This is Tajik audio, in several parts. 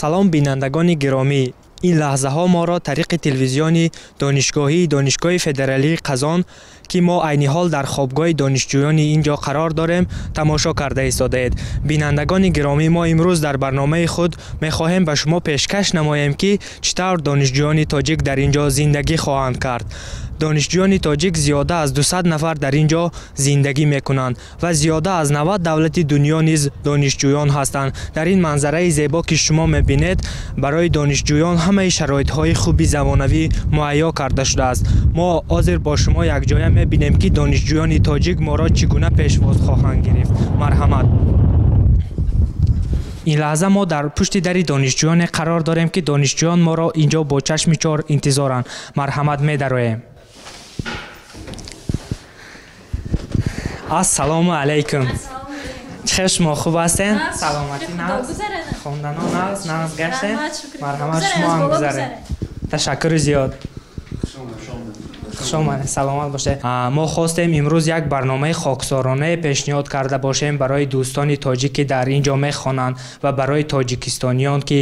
Салом, бинандагони гиромӣ. Ин лаҳзаҳо моро тариқи телевизиони донишгоҳии Донишгоҳи федералии Қазон, ки мо айни ҳол дар хобгоҳи донишҷӯёни ин ҷо қарор дорем, тамошо карда истодаед. Бинандагони гиромӣ, мо имрӯз дар барномаи худ мехоҳем ба шумо пешкаш намоем, ки чӣ тавр донишҷӯёни тоҷик дар ин ҷо зиндагӣ хоҳанд кард. Донишҷӯёни тоҷик зиёда аз 200 нафар дар ин ҷо зиндагӣ мекунанд ва зиёда аз 90 давлати дунё низ донишҷӯён ҳастанд. Дар ин манзараи зебо, ки шумо мебинед, барои донишҷӯён ҳамаи шароитҳои хуби замонавӣ муҳайё карда шудааст. Мо ҳозир бо шумо якҷоя мебинем, ки донишҷӯёни тоҷик моро чӣ гуна пешвоз хоҳанд гирифт. Марҳамат. Ин лаҳза мо дар пушти дари донишҷӯёне қарор дорем, ки донишҷӯён моро ин ҷо бо чашми чор интизоранд. Марҳамат, медароем. Ассалому алайкум. Чӣ хел, шумо хуб ҳастен? Саломатӣ нағз? Хондано нағз? Нағз гаштен? Марҳамат, шумо ҳам гузаред. Ташаккури зиёд. Хуш омадед, саломат бошед. Мо хостем имрӯз як барномаи хоксоронае пешниҳод карда бошем барои дӯстони тоҷик, ки дар ин ҷо мехонанд, ва барои тоҷикистониён, ки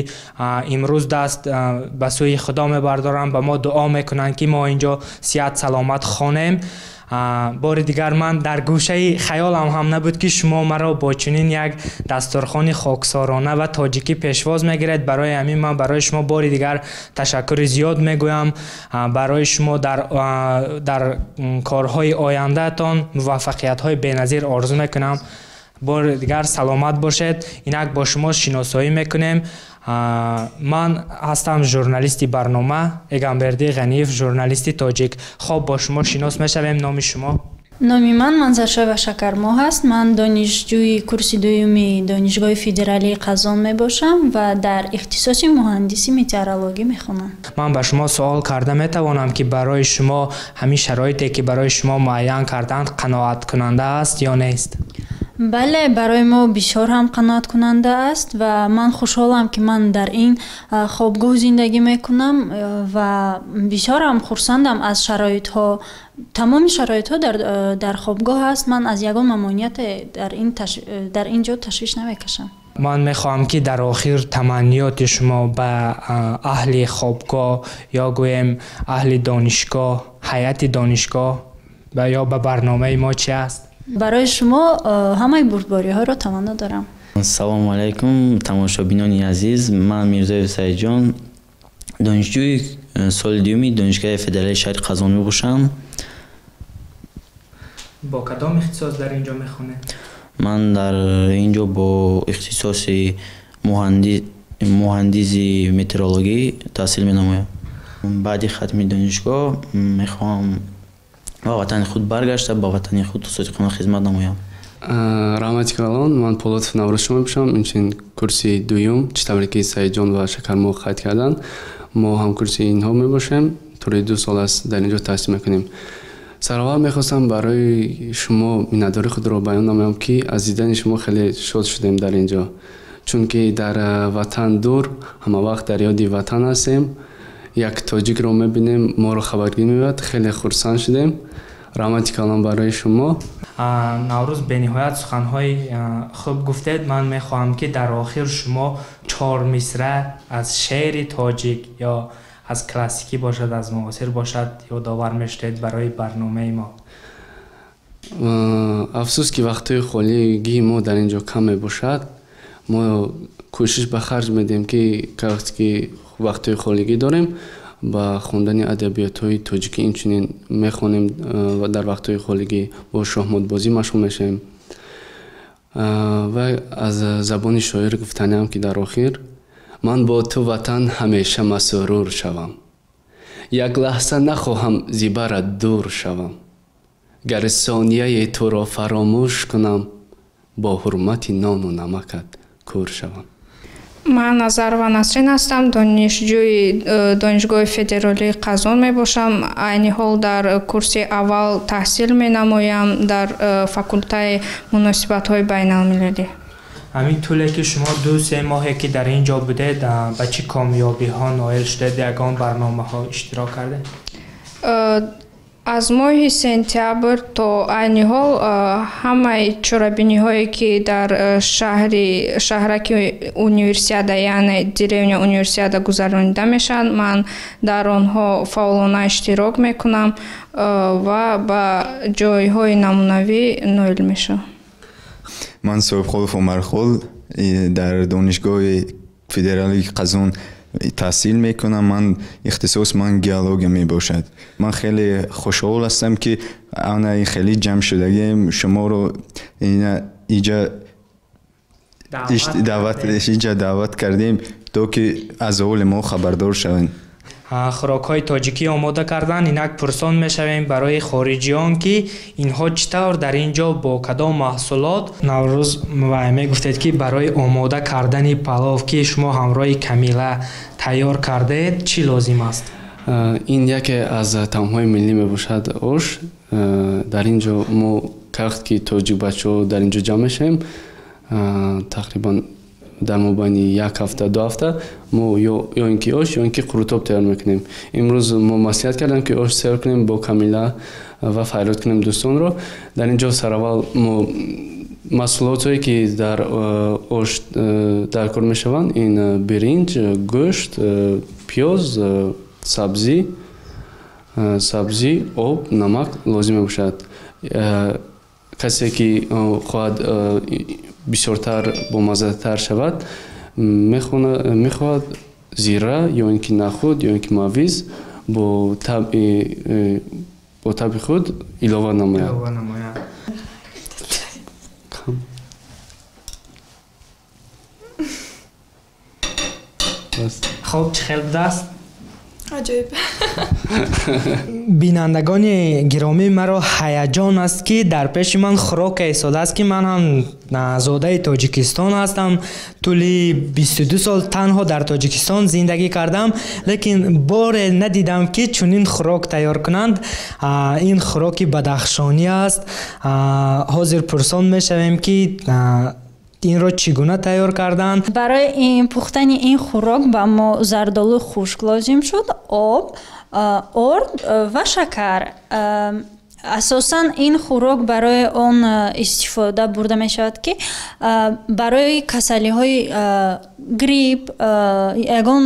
имрӯз даст ба сӯи Худо мебардоранд, ба мо дуо мекунанд, ки мо ин ҷо сиҳат саломат хонем. Бори дигар, ман дар гӯшаи хаёлам ҳам набуд, ки шумо маро бо чунин як дастурхони хоксорона ва тоҷикӣ пешвоз мегиред. Барои ҳамин ман барои шумо бори дигар ташаккури зиёд мегӯям. Барои шумо дар корҳои ояндаатон муваффақиятҳои беназир орзу мекунам. Бори дигар саломат бошед. Инак бо шумо шиносоӣ мекунем. Ман ҳастам журналисти барнома Эгамбердӣ Ғаниев, журналисти тоҷик. Хоб, бо шумо шинос мешавем. Номи шумо? Номи ман Манзаршоева Шакармоҳ аст. Ман донишҷӯи курси дуюми Донишгоҳи федералии Қазон мебошам ва дар ихтисоси муҳандиси метеорологӣ мехонам. Ман ба шумо суол карда метавонам, ки барои шумо ҳамин шароите, ки барои шумо муайян карданд, қаноаткунанда аст ё нест? Бале, барои мо бисёр ҳам қаноаткунанда аст ва ман хушҳолам, ки ман дар ин хобгоҳ зиндагӣ мекунам ва бисёр ҳам хурсандам аз шароитҳо. Тамоми шароитҳо дар хобгоҳ аст. Ман аз ягон мамониате дар ин ҷо ташвиш намекашам. Ман мехоҳам, ки дар охир таманниёти шумо ба аҳли хобгоҳ ё гӯем аҳли донишгоҳ, ҳайати донишгоҳ ва ё ба барномаи мо чи аст? Барои шумо ҳамаи бурдбориҳоро таманно дорам. Салому алайкум, тамошобинони азиз. Ман Мирзоев Саидҷон, донишҷӯи соли дуюми Донишгоҳи федералии шаҳри Қазон мебошам. Бо кадом ихтисос дар ин ҷо мехонед? Ман дар ин ҷо бо ихтисоси муҳандиси метеорологӣ таҳсил менамоям. Баъди хатми донишгоҳ мехоҳам ба ватани худ баргашта, ба ватани худ содиқона хизмат намоям. Раҳмати калон. Ман Полотов Наврӯзшо мебошам, инчунин курси дуюм. Чӣ тавре ки Саидҷон ва Шакармоҳ қайд карданд, мо ҳамкурси инҳо мебошем. Тӯли 2 сол аст дар ин ҷо таҳсил мекунем. Сараввал мехостам барои шумо миннатдории худро баён намоям, ки аз дидани шумо хеле шод шудем дар ин ҷо, чунки дар ватан дур ҳамавақт дар ёди ватан ҳастем. Як тоҷикро мебинем, моро хабаргирӣ меояд, хеле хурсанд шудем. Раҳмати калон барои шумо. Наврӯз, бениҳоят суханҳои хуб гуфтед. Ман мехоҳам, ки дар охир шумо чор мисра аз шеъри тоҷик, ё аз классикӣ бошад, аз муосир бошад, ёдовар мешудед барои барномаи мо. Афсӯс, ки вақтҳои холигии мо дар ин ҷо кам мебошад. Мо кӯшиш ба харҷ медиҳем, ки вақте ки вақтҳои холигӣ дорем, ба хондани адабиётҳои тоҷикӣ, инчунин мехонем ва дар вақтҳои холигӣ бо шоҳмотбозӣ машғул мешавем. Ва аз забони шоир гуфтаниам, ки дар охир: ман бо ту, ватан, ҳамеша масрур шавам, як лаҳза нахоҳам зи барат дур шавам, гар сонияе туро фаромӯш кунам, бо ҳурмати нону намакат кур шавам. Ман Назарова Насрин ҳастам, донишҷӯи Донишгоҳи федералии Қазон мебошам. Айни ҳол дар курси аввал таҳсил менамоям дар факултаи муносибатҳои байналмилалӣ. Ҳамин тӯле, ки шумо 2-3 моҳе, ки дар ин ҷо будед, ба чӣ комёбиҳо ноил шудед? Ягон барномаҳо иштирок кардед? Аз моҳи сентябр то айни ҳол ҳамаи чорабиниҳое, ки дар шаҳраки Универсиада, яъне деревня Универсиада гузаронида мешаванд, ман дар онҳо фаъолона иштирок мекунам ва ба ҷойҳои намунавӣ ноил мешавам. Ман Соҳибхолов Умархол, дар Донишгоҳи федералии Қазон таҳсил мекунам. Ман ихтисос ман геология мебошад. Ман хеле хушҳол ҳастам, ки ана хеле ҷамъ шудагием, шуморо иҷа даъват кардем, то ки аз ҳоли мо хабардор шаванд. Хӯрокҳои тоҷикӣ омода кардан. Инак пурсон мешавем барои хориҷиён, ки инҳо чӣ тавр дар ин ҷо бо кадом маҳсулот. Наврӯз, мегуфтед, ки барои омода кардани палов, ки шумо ҳамроҳи Камила тайёр кардаед, чӣ лозим аст? Ин яке аз таомҳои миллӣ мебошад, ош. Дар ин ҷо мо вақт ки тоҷик бачаҳо дар ин ҷо ҷамъ мешавем, тақрибан дар мобайни як ҳафта, 2 ҳафта мо ё ин ки ош, ё ин ки қурутоб тайёр мекунем. Имрӯз мо маслиҳат кардем, ки ош тайёр кунем бо Камила ва фарёд кунем дӯстонро. Дар ин ҷо сараввал мо маҳсулотҳое, ки дар ош дар кор мешаванд, ин биринҷ, гӯшт, пиёз, сабзӣ, об, намак лозим мебошад. Касе ки хоҳад бисёртар бомаззатар шавад, мехоҳад зира ё ин ки нахуд ё ин ки мавиз бо табъи худ илова намояд. Хуб, чӣ хел будааст? Аҷоиб. Бинандагони гиромӣ, маро ҳаяҷон аст, ки дар пеши ман хӯрока истодааст, ки ман ҳам зодаи Тоҷикистон ҳастам. Тӯли 22 сол танҳо дар Тоҷикистон зиндагӣ кардам, лекин боре надидам, ки чунин хӯрок тайёр кунанд. Ин хӯроки бадахшонӣ аст. Ҳозир пурсон мешавем, ки инро чӣ гуна тайёр карданд. Барои пухтани ин хӯрок ба мо зардолуи хушк лозим шуд, об, орд ва шакар. Асосан ин хӯрок барои он истифода бурда мешавад, ки барои касалиҳои грипп, ягон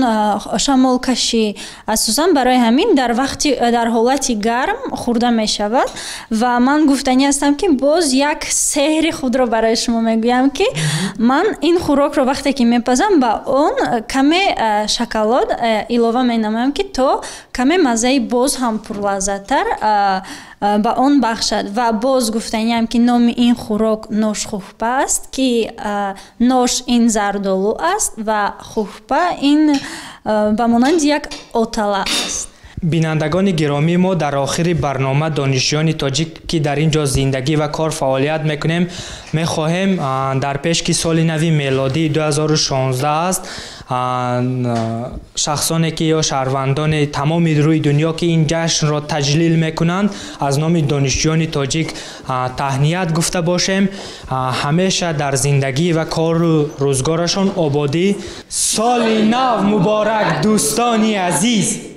шамолкашӣ, асосан барои ҳамин дар ҳолати гарм хӯрда мешавад. Ва ман гуфтанӣ ҳастам, ки боз як сеҳри худро барои шумо мегӯям, ки ман ин хӯрокро вақте ки мепазам, ба он каме шоколад илова менамоям, ки то каме маззаи боз ҳам пурлаззаттар ба он бахшад. Ва боз гуфтаниам, ки номи ин хӯрок ношхӯҳпа аст, ки нош ин зардолу аст ва хӯҳпа ин ба монанди як отала аст. Бинандагони гиромӣ, мо дар охири барнома донишҷӯёни тоҷик, ки дар ин ҷо зиндагӣ ва кор фаъолият мекунем, мехоҳем дар пеш, ки соли нави мелодии 2016 аст, шахсоне ки ё шаҳрвандони тамоми рӯи дунё, ки ин ҷашнро таҷлил мекунанд, аз номи донишҷӯёни тоҷик таҳният гуфта бошем. Ҳамеша дар зиндагӣ ва кору рӯзгорашон ободӣ. Соли нав муборак, дӯстони азиз!